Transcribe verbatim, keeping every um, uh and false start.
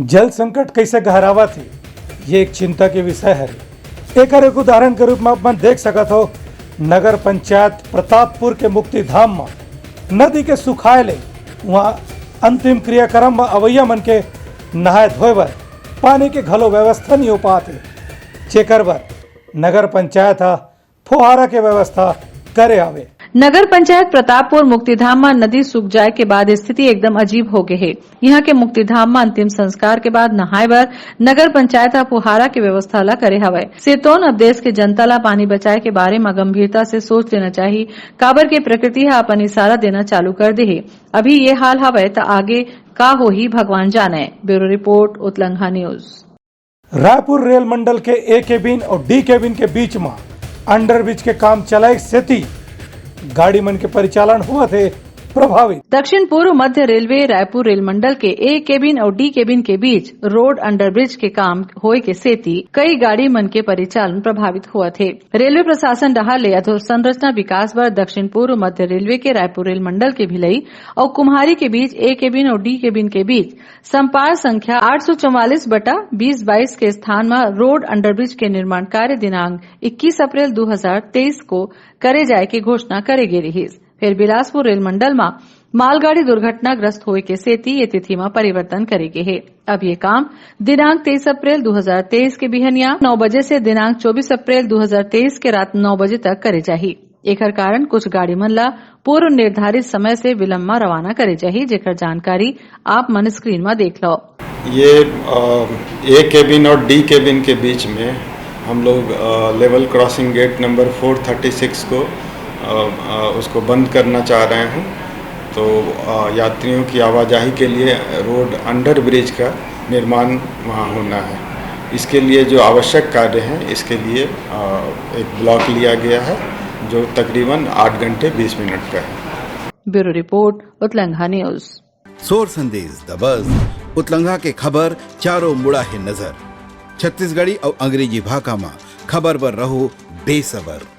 जल संकट कइसे गहरावत हे, ये एक चिंता के विषय हरे। एकर एक उदाहरण के रूप में आप मन देख सकत हो, नगर पंचायत प्रतापपुर के मुक्तिधाम म नदी के सुखाए ले उहाँ अंतिम क्रियाक्रम म अवैया मन के नहाए धोए बर पानी के घलो व्यवस्था नइ हो पात हे, जेकर बर नगर पंचायत ह फुहारा के व्यवस्था करे हवे। नगर पंचायत प्रतापपुर मुक्तिधाम म नदी सूख जाए के बाद स्थिति एकदम अजीब हो गे हे। इहां के मुक्तिधाम म अंतिम संस्कार के बाद नहाए बर नगर पंचायत ह फुहारा के व्यवस्था ला करे हवय। सेतोन अब देश के जनता ला पानी बचाए के बारे म गंभीरता से सोच लेना चाही, काबर के प्रकृति ह अपन इशारा देना चालू कर दे हे। अभी ये हाल हवय त आगे का होही, भगवान जानय। Bureau report, Utlangha news. Raipur rail मंडल के ए केबिन और डी केबिन के बीच म अंडरब्रिज के काम चलाए सेती गाड़ी मन के परिचालन होवत हे प्रभावित। दक्षिण पूर्व मध्य रेलवे रायपुर रेल मंडल के ए केबिन और डी केबिन के बीच रोड अंडरब्रिज के काम होए के सेती कई गाड़ी मन के परिचालन प्रभावित होवत हे। रेलवे प्रशासन डहार ले अधोसंरचना विकास बर दक्षिण पूर्व मध्य रेलवे के रायपुर रेल मंडल के भिलई और कुम्हारी के बीच ए केबिन और डी केबिन के बीच संपार संख्या आठ सौ चौवालीस बटा बीस बाईस के स्थान म रोड अंडरब्रिज के निर्माण कार्य दिनांक इक्कीस अप्रैल दो हज़ार तेईस को करे जाए के घोषणा करे गे रिहिस। फेर बिलासपुर रेल मंडल म मालगाड़ी दुर्घटनाग्रस्त होए के सेती ये तिथि म परिवर्तन करे गे हे। अब ये काम दिनांक तेईस अप्रैल दो हज़ार तेईस के बिहनिया नौ बजे से दिनांक चौबीस अप्रैल दो हज़ार तेईस के रात नौ बजे तक करे जाही। एखर कारण कुछ गाड़ी मन ला पूर्व निर्धारित समय से विलंब म रवाना करे जाही, जेकर जानकारी आप मन स्क्रीन म देख लो। ये ए केबिन और डी केबिन के बीच में हम लोग level crossing gate number four thirty six को अ, अ, उसको बंद करना चाह रहे हैं। तो अ, यात्रियों की आवाजाही के लिए रोड अंडर ब्रिज का निर्माण वहाँ होना है। इसके लिए जो आवश्यक कार्य हैं, इसके लिए अ, एक ब्लॉक लिया गया है, जो तकरीबन आठ घंटे बीस मिनट का है। Bureau report, Utlangha news. Sor Sandesh दबस, उतलंघा के खबर चारों मुड़ा हे नजर। छत्तीसगढ़ी अउ अंग्रेजी भाखा म खबर बर रहो बेसबर।